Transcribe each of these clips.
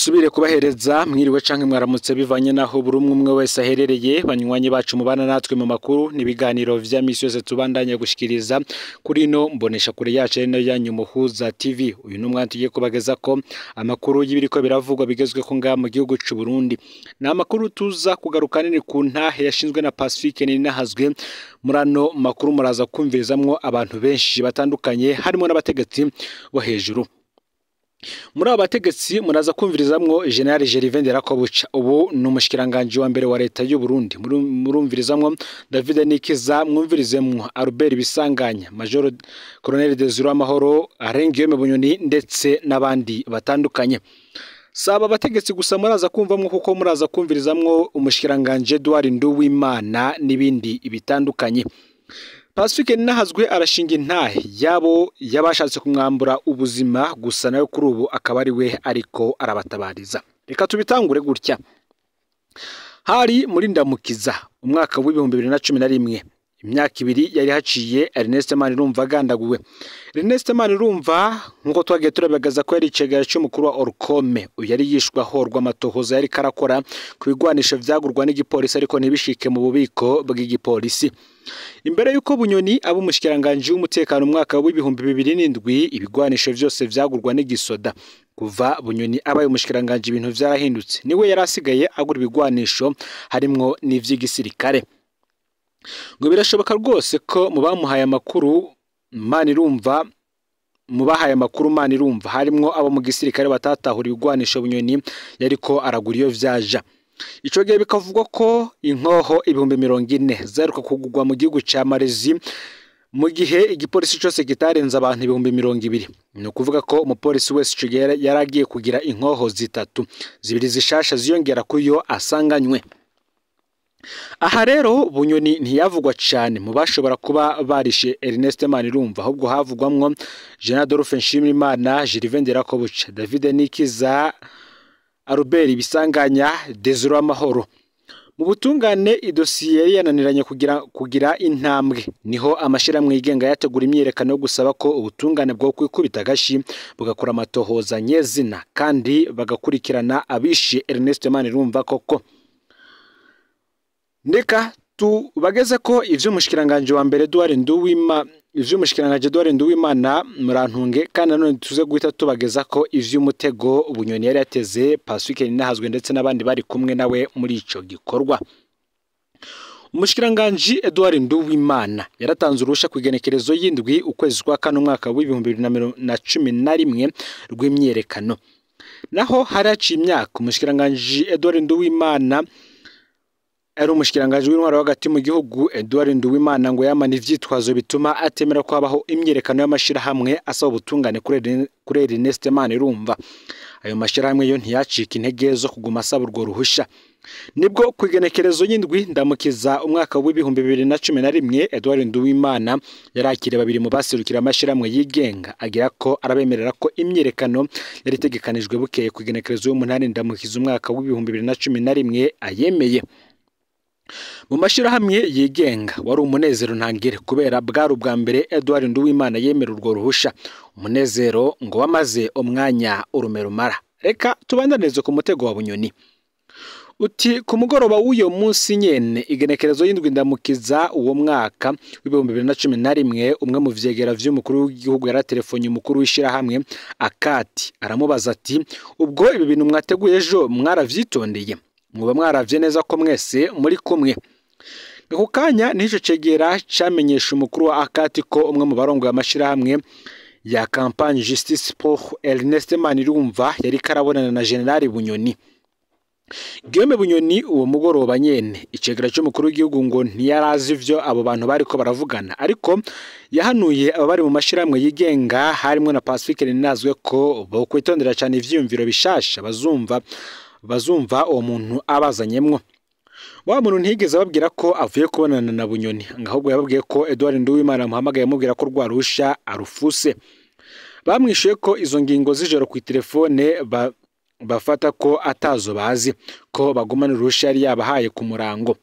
Nsubire kubahereza mwiriwe canke mwaramutse bivanye naho buri umwe umwe wese aherereye, banywanyi bacu mubana natwe mu makuru n'ibiganiro vya misi yose tubandanya gushikiriza kuri ino mbonesha kure yacu ari nayo yanyu Muhuza TV. Uyu ni umwanya tugiye kubageza ko amakuru y'ibiriko biravugwa bigezweho ngaha mu gihugu c'u Burundi. Ni amakuru tuza kugaruka nini ku ntahe yashinzwe na Pacifique Nininahazwe. Muri ano makuru muraza kumvirizamwo abantu benshi batandukanye harimo n'abategetsi bo hejuru. Muri abo bategetsi muraza kumvirizamwo General Gervais Nderakobuca, ubu ni umushikiranganje wa mbere wa leta y'u Burundi. Murumvirizamwo David Nikiza, mwumvirizemwo Albert Bisanganya, Major Colonel Desire Amahoro, Arengiyome Bunyoni ndetse n'abandi batandukanye. Saba abategetsi gusa muraza kumvamwo, kuko muraza kumvirizamwo umushikiranganje Edouard Nduwimana n'ibindi bitandukanye. Pacifique Nininahazwe arashinga intahe yabo yabashatse kumwambura ubuzima, gusa nawe kuri ubu akaba ari we ariko arabatabariza. Reka tubitangure gutya. Hari muri Ndamukiza umwaka w'2011, imyaka ibiri yari haciye Ernest Manirumva agandaguwe. Ernest Manirumva nkuko twagiye turabagaza ko yari icegera c'umukuru wa Orcome, uyu yari yishwe ahorwa amatohoza yari karakora ku bigwanisho vyagurwa n'igipolisi ariko ntibishike mu bubiko bw'igipolisi. Imbere yuko Bunyoni aba umushikiranganje w'umutekano umwaka w'2007, ibigwanisho vyose vyagurwa n'igisoda. Kuva Bunyoni abaye umushikiranganje ibintu vyarahindutse, niwe yari asigaye agura ibigwanisho harimwo n'ivy'igisirikare. Ngo birashoboka rwose ko mu bamuhaye amakuru Manirumva, mu bahaye amakuru Manirumva harimwo abo mu gisirikare batatahura ibigwanisho Bunyoni yariko aragura iyo vyaja. Ico gihe bikavugwa ko inkoho 40,000 zaheruka kugurwa mu gihugu ca Malezi, mu gihe igipolisi cose kitarenze abantu 20,000. Ni ukuvuga ko umupolisi wese ico gihe yaragiye kugira inkoho zitatu, zibiri zishasha ziyongera kuyo asanganywe. Aha rero Bunyoni ntiyavugwa cane mu bashobora kuba barishe Ernest Manirumva, ahubwo havugwamwo General Adolphe Nshimirimana, Gervais Nderakobuca, David Nikiza, Albert Bisanganya, Desire Amahoro. Mu butungane idosiye yari yananiranye kugira intambwe, niho amashirahamwe yigenga yategura imyiyerekano yo gusaba ko ubutungane bwo kwikubita agashi bugakora amatohoza nyezina kandi bagakurikirana abishe Ernest Manirumva koko. Ndeka tubageze ko ivy'umushikiranganje wa mbere Edouard Nduwima, ivy'umushikiranganje Edouard Nduwimana murantunge, kandi nanone tuze guhita tubageza ko ivy'umutego Bunyoni yari yateze Pacifique Nininahazwe ndetse n'abandi bari kumwe nawe muri ico gikorwa. Umushikiranganje Edouard Nduwimana yaratanze uruhusha ku igenekerezo y'indwi ukwezi kwa kane umwaka w'2011 rw'imyiyerekano. Naho haraciye imyaka umushikiranganje Edouard Nduwimana ari umushikiranganje w'intwaro hagati mu gihugu, Edouard Nduwimana ngo yamana ivyitwazo bituma atemera ko habaho imyiyerekano y'amashirahamwe asaba ubutungane kuri Ernest Manirumva. Ayo mashirahamwe yo ntiyacika intege zo kuguma asaba urwo ruhusha. Nibwo ku igenekerezo y'indwi Ndamukiza umwaka w'2011, Edouard Nduwimana yarakiriye babiri mu baserukira amashirahamwe yigenga, agira ko arabemerera ko imyiyerekano yari itegekanijwe bukeye ku igenekerezo y'umunani Ndamukiza umwaka w'2011 ayemeye. Mu mashirahamwe yigenga wari umunezero ntangere, kubera bwari ubwa mbere Edouard Nduwimana yemera urwo ruhusha. Umunezero ngo wamaze umwanya urumerumara. Reka tubandanirize ku mutego wa Bunyoni. Uti ku mugoroba w'uyo munsi nyene igenekerezo y'indwi Ndamukiza uwo mwaka w'2011, umwe mu vyegera vy'umukuru w'igihugu yaratelefonnye umukuru w'ishirahamwe Akati, aramubaza ati ubwo ibi bintu mwateguye ejo mwaravyitondeye, muba mwaravye neza ko mwese muri kumwe. Ako kanya nico cegera camenyesha umukuru wa Akati ko umwe mu barongoye amashirahamwe ya Campagne Justice pour Ernest Manirumva yari karabonana na General Bunyoni. Guillaume Bunyoni uwo mugoroba nyene icegera c'umukuru w'igihugu ngo ntiyarazi ivyo abo bantu bariko baravugana, ariko yahanuye aba bari mu mashirahamwe yigenga harimwo na Pacifique Nininahazwe ko bokwitondera cane ivyiyumviro bishasha bazumva uwo muntu abazanyemwo. Wa muntu ntiyigeze ababwira ko avuye kubonana na Bunyoni, ahubwo yababwiye ko Edouard Nduwimana amuhamagaye amubwira ko rwa ruhusha arufuse. Bamwishuye ko izo ngingo z'ijoro ku telefone bafata ko atazo bazi, ko bagumana uruhusha yari yabahaye ku murango.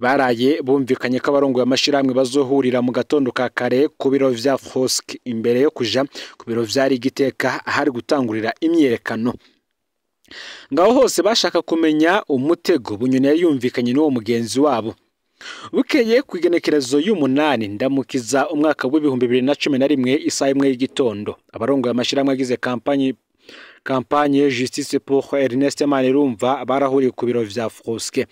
Baraye bumvikanye ko abarongoye amashirahamwe bazohurira mu gatondo ka kare ku biro vya Fosk imbere yo kuja ku biro vya Rigiteka ahari gutangurira imyiyerekano. Ngaho hose bashaka kumenya umutego Bunyoni yari yumvikanye n'uwo mugenzi wabo. Bukeye ku igenekerezo y'umunani Ndamukiza umwaka w'2011 isaha 1 y'igitondo, abarongoye amashirahamwe agize campagne Justice pour Ernest Manirumva barahuriye ku biro vya Froske.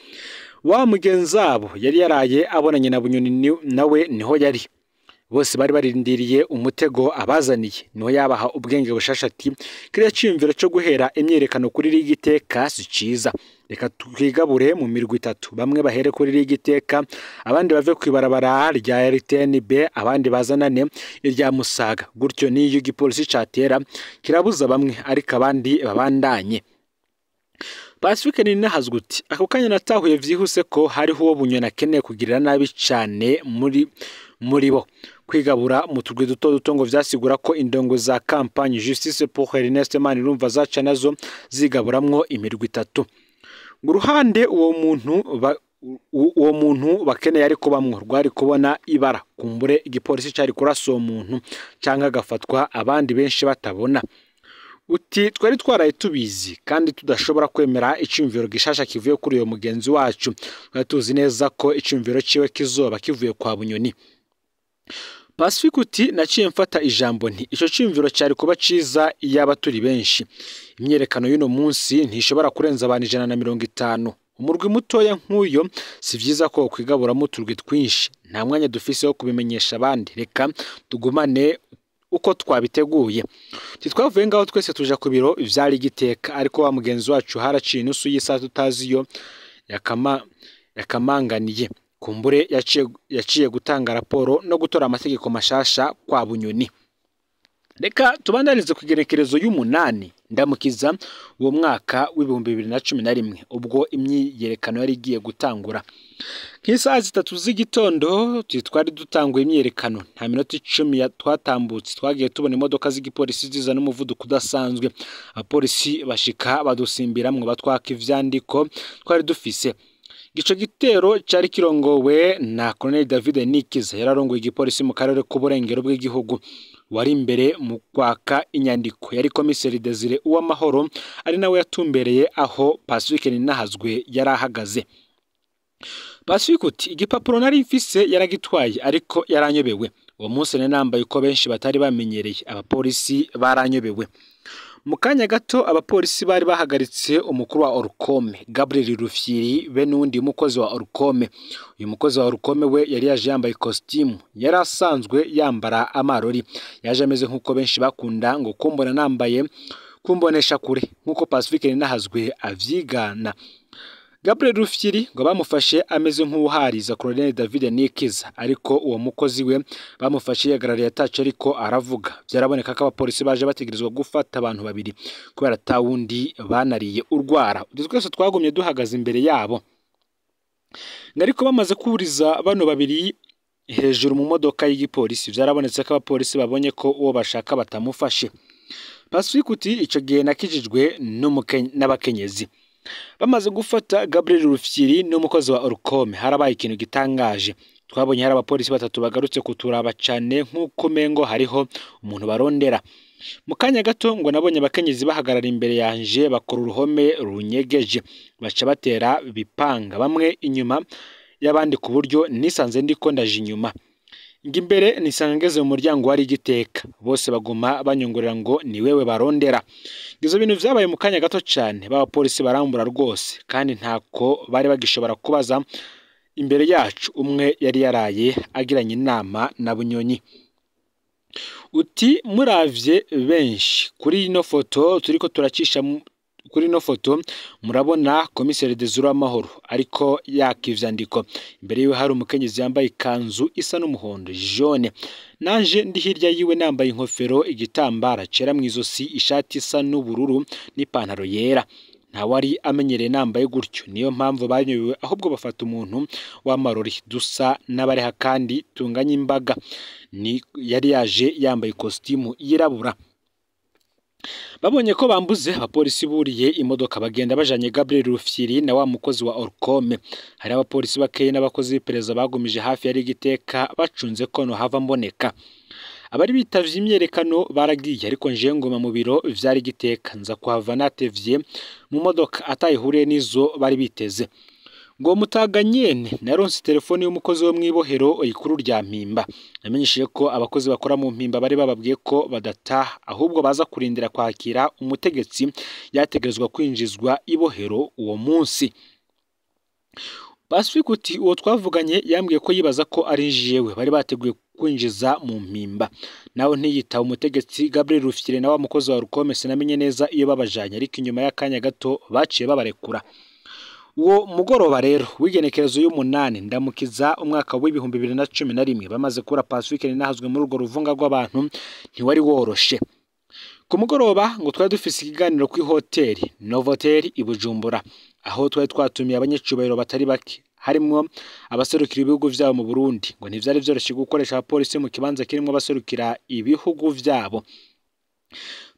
Wa mugenzi wabo yari yaraye abonanye na Bunyoni nawe niho yari. Bose bari barindiriye umutego abazaniye. Niho yabaha ubwenge bushasha ati kiriya ciyumviro cyo guhera imyerekano kuri Rigiteka si ciza, reka twigabure mu mirwi itatu, bamwe bahere kuri Rigiteka, abandi bave kwibarabara rya RTNB, abandi bazanane irya Musaga. Gutyo niyo igipolisi catera kirabuza bamwe ariko abandi babandanye. Pacifique Ninahazwe uti ako kanya natahuye vyihuse ko hariho uwo Bunyoni akeneye kugirira nabi cane muri bo. Kwigabura mu turwi duto duto ngo vyasigura ko indongo za campagne Justice pour Ernest Manirumva zaca nazo zigaburamwo imirwi itatu. Ngo uruhande uwo muntu bakeneye ariko bamwe rwari kubona ibara, kumbure igipolisi cari kurasa uwo muntu canke agafatwa abandi benshi batabona. Uti twari twaraye tubizi kandi tudashobora kwemera iciyumviro gishasha kivuye kuri uyo mugenzi wacu, twari tuzi neza ko iciyumviro ciwe kizoba kivuye kwa Bunyoni. Pacifique uti naciye mfata ijambo nti ico ciyumviro cari kuba ciza iyaba turi benshi. Imyerekano y'uno munsi ntishobora kurenza abantu 150. Umurwi mutoya nk'uyo si vyiza ko kwigaburamo uturwi twinshi, nta mwanya dufise wo kubimenyesha abandi, reka tugumane uko twabiteguye. Titwavuye ngaho twese tuja ku biro vyari Giteka, ariko wa mugenzi wacu haraciye inusu y'isaha tutazi iyo yakamanganiye. Kumbure yaciye gutanga raporo no gutora amategeko mashasha kwa Bunyoni. Reka tubandanize ku igenekerezo y'umunani Ndamukiza uwo mwaka w'2011 ubwo imyiyerekano yari igiye gutangura. Nk'isaha 3 z'igitondo twari dutanguye imyiyerekano, nta minota 10 twatambutse twagiye tubona imodoka z'igipolisi ziza n'umuvuduko udasanzwe. Abapolisi bashika badusimbiramwo batwaka ivyandiko twari dufise. Ico gitero cari kirongowe na Colonel David Nikiza, yararongoye igipolisi mu karere k'uburengero bw'igihugu. Wari imbere mu kwaka inyandiko yari komiseri Desire Uwamahoro, ari nawe yatumbereye aho Pacifique Ninahazwe yari ahagaze. Pacifique uti igipapuro nari mfise yaragitwaye ariko yaranyobewe. Uwo munsi nari nambaye uko benshi batari bamenyereye, abapolisi baranyobewe. Mu kanya gato abapolisi bari bahagaritse umukuru wa Orukome Gabriel Rufyiri be n'undi mukozi wa Orukome. Uyu mukozi wa Orukome we yari yaje yambaye costume, yari asanzwe yambara amarori, yaje ameze nkuko benshi bakunda ngo kumbona nambaye kumbonesha kure nkuko Pacifique Ninahazwe avyigana. Gabriel Rufyiri ngo bamufashe ameze nk'uwuhariza Colonel David Nikiza, ariko uwo mukozi we bamufashe yagarariye ataco ariko aravuga. Vyaraboneka ko abapolisi baje bategerezwa gufata abantu babiri kubera atawundi banariye urwara. Twese twagumye duhagaze imbere yabo, ariko bamaze kuriza bano babiri hejuru mu modoka y'igipolisi, vyarabonetse ko abapolisi babonye ko uwo bashaka batamufashe. Pacifique uti ico gihe nakijijwe n'abakenyezi. Bamaze gufata Gabriel Rufyiri n'umukozi wa Orukome, harabaye ikintu gitangaje. Twabonye hari abapolisi batatu bagarutse kuturaba cane nk'uko mengo hariho umuntu barondera. Mu kanya gato ngo nabonye abakenyezi bahagarara imbere yanje bakora uruhome runyegeje, baca batera bipanga bamwe inyuma y'abandi ku buryo nisanze ndiko ndaje inyuma. Ngi imbere nisanga ngeze mu muryango wari Igiteka, bose baguma banyongorera ngo ni wewe barondera. Izo bintu vyabaye mu kanya gato cane, b'abapolisi barambura rwose kandi ntako bari bagishobora kubaza imbere yacu. Umwe yari yaraye agiranye inama na Bunyoni. Uti muravye benshi kuri ino foto turiko turacisha kuri ino foto murabona komiseri Desire Uwamahoro ariko yaka ivyandiko. Imbere yiwe hari umukenyezi yambaye ikanzu isa n'umuhondo jaune, nanje ndi hirya yiwe nambaye inkofero, igitambara cera mw'izosi, ishati isa n'ubururu n'ipantaro yera. Ntawari amenyereye nambaye gutyo, niyo mpamvu banyobewe, ahubwo bafata umuntu w'amarori dusa n'abareha kandi tunganye imbaga. Ni yari yaje yambaye costume yirabura. Babonye ko bambuze, abapolisi buriye imodoka bagenda bajanye Gabriel Rufyiri na wa mukozi wa Orukome. Hari abapolisi bakeye n'abakozi b'iperereza bagumije hafi yari Igiteka bacunze ko no hava mboneka. Abari bitavye imyerekano baragiye, ariko nje ngoma mu biro vyari Giteka, nza kuhava natevye mu modoka atayihuriye n'izo bari biteze. Ngo mutaga nyene naronse telefone y'umukozi wo mwibohero ikuru rya Mpimba, namenyesheje ko abakozi bakora mu Mpimba bari bababwiye ko badataha, ahubwo baza kurindira kwakira umutegetsi yategerezwa kwinjizwa ibohero uwo munsi. Pacifique uti uwo twavuganye yambwiye ko yibaza ko ari jewe bari bateguye kwinjiza mu Mpimba, nawe ntiyitaba umutegetsi Gabriel Rufyiri na wa mukozi wa Rukome sinamenye neza iyo babajanye, ariko inyuma y'akanya gato baciye babarekura. Uwo mugoroba rero w'igenekerezo y'umunani ndamukiza umwaka w'2011 bamaze kura Pacifique ninahazwe muri urwo ruvunga rw'abantu ntiwari woroshe. Ku mugoroba ngo twari dufise ikiganiro kuri hoteli Novotel i Bujumbura, aho twari twatumiye abanyecubahiro batari bake harimwo abaserukira ibihugu vyabo mu Burundi. Ngo ntivyari vyoroshe gukoresha abapolisi mu kibanza kirimwo abaserukira ibihugu vyabo.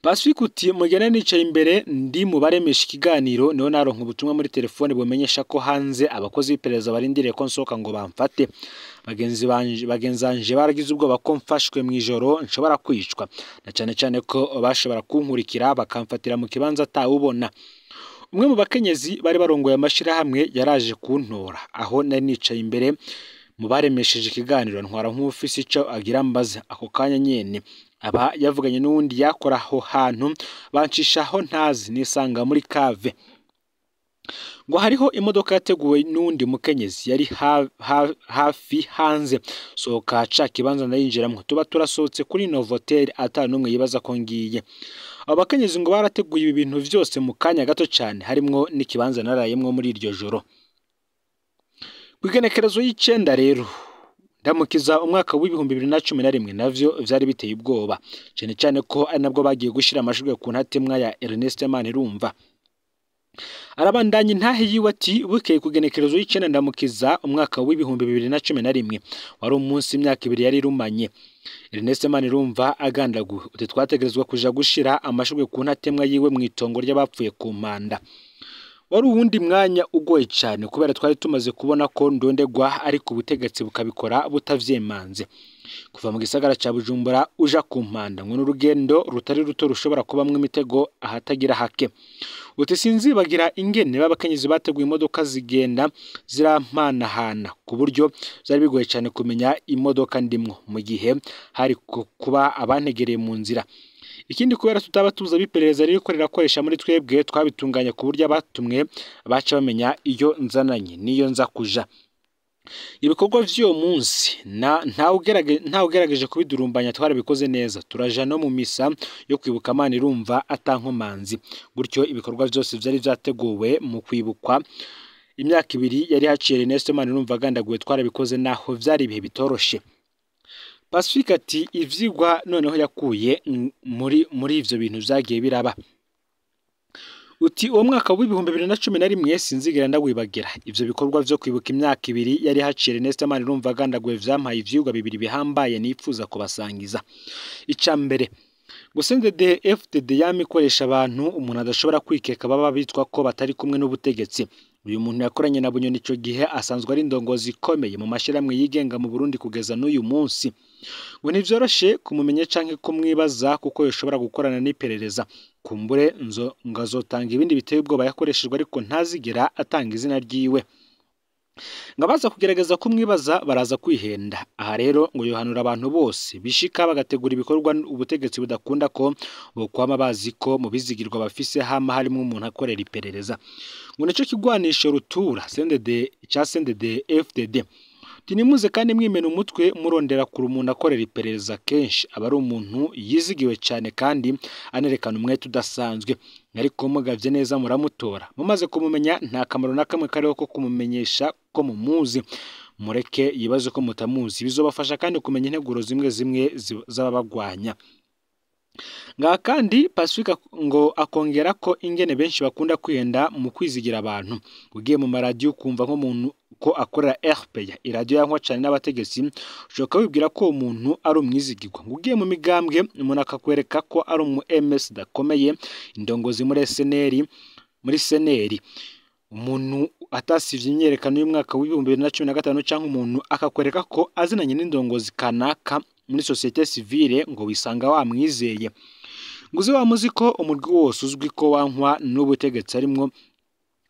Pacifique uti mugene nicaye imbere ndi mu baremesha ikiganiro, niho naronka ubutumwa muri telefone bumenyesha ko hanze abakozi b'iperereza barindiriye ko nsohoka ngo bamfate. Bagenzi banje baragize ubwoba ko mfashwe mw'ijoro nshobora kwicwa, na cane cane ko bashobora kunkurikira bakamfatira mu kibanza atawubona. Umwe mu bakenyezi bari barongoye amashirahamwe yaraje kuntora aho nari nicaye imbere mu baremesheje ikiganiro, ntwara nk'ufise ico agira mbaza. Ako kanya nyene aba yavuganye n'uwundi yakora aho hantu, bancishaho ntazi nisanga muri kave. Ngo hariho imodoka yateguwe n'uwundi mukenyezi yari hafi hanze, sohoka ca kibanza ndayinjiramwo, tuba turasohotse kuri Novotel ata n'umwe yibaza ko ngiye. Abo bakenyezi ngo barateguye ibi bintu vyose mu kanya gato cane, harimwo n'ikibanza narayemwo muri iryo joro. Kw'igenekerezo y'icenda rero ndamukiza umwaka w'2011 navyo vyari biteye ubwoba, cane cane ko ari nabwo bagiye gushira amashurwe ku ntatemwa ya Ernest Manirumva. Arabandanya intahe yiwe ati bukeye kugenekerezo y'icenda ndamukiza umwaka w'2011 wari umunsi imyaka ibiri yari irumanye Ernest Manirumva agandaguwe, uti twategerezwa kuja gushira amashurwe ku ntatemwa yiwe mw'itongo ry'abapfuye ku Mpanda. Wari uwundi mwanya ugoye cyane kubera twari tumaze kubona ko ndondegwa, ariko ubutegetsi bukabikora butavyemanze. Kuva mu gisagara ca Bujumbura uja ku Mpanda ngo n'urugendo rutari ruto rushobora kubamwo imitego ahatagira hake. Uti sinzibagira ingene b'abakenyezi bateguye imodoka zigenda zirampanahana ku buryo vyari bigoye cyane kumenya imodoka ndimwo mu gihe hari kuba abantegereye mu nzira. Ikindi kubera tutaba tuza biperereza ririko rirakoresha muri twebwe, twabitunganya ku buryo abatumwe baca bamenya iyo nzananye niyo nza kuja. Ibikorwa vy'uwo munsi nta ugerageje kubidurumbanya, twarabikoze neza, turaja no mu misa yo kwibuka Manirumva atankomanzi. Gutyo ibikorwa vyose vyari vyateguwe mu kwibukwa imyaka ibiri yari haciye Ernest Manirumva agandaguwe, twarabikoze naho vyari ibihe bitoroshe. Pacifique ati ivyigwa noneho yakuye muri ivyo bintu vyagiye biraba. Uti uwo mwaka w'2011 sinzigera ndawibagira. Ivyo bikorwa vyo kwibuka imyaka ibiri yari haciye Ernest Manirumva agandaguwe vyampaye ivyigwa bibiri bihambaye nipfuza kubasangiza. Ica mbere, CNDD FDD yama ikoresha abantu umuntu adashobora kwikeka baba bitwa ko batari kumwe n'ubutegetsi. Uyu muntu yakoranye na Bunyoni ico gihe asanzwe ari indongozi ikomeye mu mashirahamwe yigenga mu Burundi kugeza n'uyu munsi. Ngo ntivyoroshe kumumenya canke kumwibaza kuko yoshobora gukorana n'iperereza. Kumbure nzo ngazotanga ibindi biteye ubwoba yakoreshejwe, ariko ntazigera atanga izina ryiwe. Ngabaza kugerageza kumwibaza baraza kwihenda. Aha rero ngo yohanura abantu bose bishika bagategura ibikorwa ubutegetsi budakunda ko bokwama bazi ko mu bizigirwa bafise hama harimo umuntu akorera iperereza. Ngo nico kigwanisho rutura CNDD ca CNDD FDD. Tinimuze kandi mwimena umutwe murondera kuri umuntu akorera iperereza, kenshi aba ari umuntu yizigiwe cyane kandi anerekana umwete udasanzwe. Ariko mugavye neza muramutora, mumaze kumumenya nta kamaro na kamwe kariho ko kumumenyesha ko mumuzi. Mureke yibaze ko mutamuzi, bizobafasha kandi kumenya integuro zimwe zimwe z'ababagwanya. Ngaha kandi Pacifique ngo akongera ko ingene benshi bakunda kwihenda mu kwizigira abantu. Ugiye mu maradiyo ukumva nk'umuntu ko akorera RPA, iradiyo yankwa cane n'abategetsi, ushoboka wibwira ko uwo muntu ari umwizigirwa. Ngo ugiye mu migambwe umuntu akakwereka ko ari umu MS dakomeye, indongozi muri SNL, muri SNL, umuntu atasivye imyerekano y'umwaka w'2015, canke umuntu akakwereka ko azinanye n'indongozi kanaka muri societe civile ngo wisanga wamwizeye. Nguze wamuzi ko umurwi wose uzwi ko wankwa n'ubutegetsi arimwo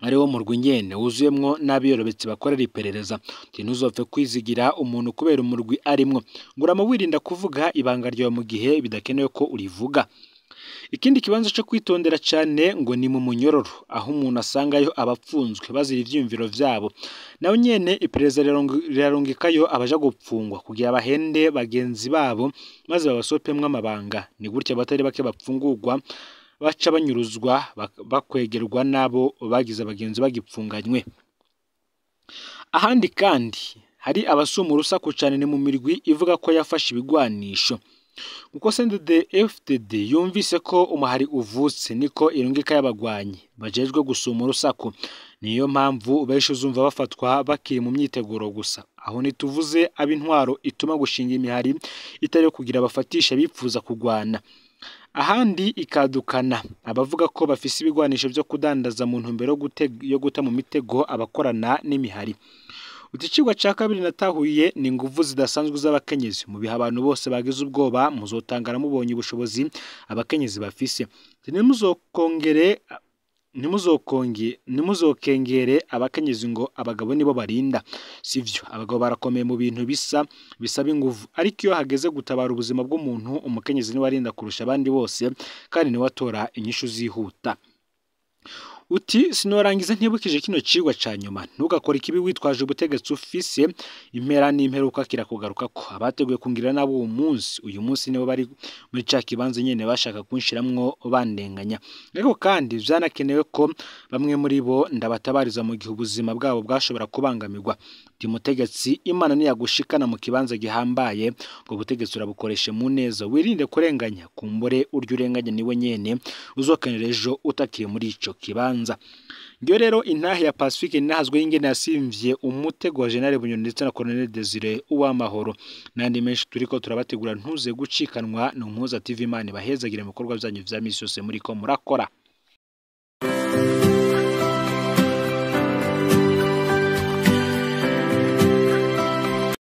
ariwo murwi nyene wuzuyemwo n'abiyorobetsi bakorera iperereza. Ntuzopfe kwizigira umuntu kubera umurwi arimwo, ngo urama wirinda kuvuga ibanga ryawe mu gihe bidakenewe ko urivuga. Ikindi kibanza cyo kwitondera cyane ngo ni mu munyororo, aho umuntu asangayo abapfunzwe bazira ivyiyumviro vyabo. Naho nyene iperereza rirarungikayo abaja gupfungwa kugira bahende bagenzi babo maze babasopemwo amabanga. Ni gutya abatari bake bapfungurwa baca banyuruzwa bakwegerwa nabo bagize abagenzi bagipfunganywe. Ahandi kandi hari abasuma urusaku cane ni mu mirwi ivuga ko yafashe ibigwanisho. Uko CNDD-FDD yumvise ko umuhari uvutse niko irungika y'abagwanyi bajejwe gusuma urusaku. Niyo mpamvu benshi uzumva bafatwa bakiri mu myiteguro gusa. Aho ntituvuze ab'intwaro ituma gushinga imihari itari kugira bafatisha bipfuza kugwana. Ahandi ikadukana abavuga ko bafise ibigwanisho vyo kudandaza mu ntumbero yo guta mu mitego abakorana n'imihari. Uticigwa ca kabiri natahuye ni nguvu zidasanzwe z'abakenyezi. Mu bihe abantu bose bagize ubwoba muzotangara mubonye ubushobozi abakenyezi bafise. Ntimuzokengere abakenyezi ngo abagabo nibo barinda. Sivyo, abagabo barakomeye mu bintu bisaba inguvu, ariko iyo hageze gutabara ubuzima bw'umuntu umukenyezi niwe arinda kurusha abandi bose, kandi niwe atora inyishu zihuta. Uti sinorangiza ntibukije kino cigwa ca nyuma, ntugakora ikibi witwaje ubutegetsi ufise, impera n'imperuka kirakugaruka ko abateguye kungira nabo uwo munsi, uyu munsi nibo bari muri ca kibanza nyene bashaka kunshiramwo bandenganya. Ariko kandi vyanakenewe ko bamwe muri bo ndabatabariza mu gihe ubuzima bwabo bwashobora kubangamirwa. Uti mutegetsi, Imana niyagushikana mu kibanza gihambaye, ubwo butegetsi urabukoreshe mu neza, wirinde kurenganya, kumbure urya urenganya niwe nyene uzokenera ejo utakiri muri ico kibanza. Ngiyo rero intahe ya Pacifique inahazwe y'ingene yasimvye umutego wa General Bunyoni ndetse na Colonel Desire Uwamahoro n'andi menshi turiko turabategura. Ntuze gucikanwa na Umuhoza TV. Imana ibahezagire mu bikorwa vyanyu vya misi yose muriko murakora.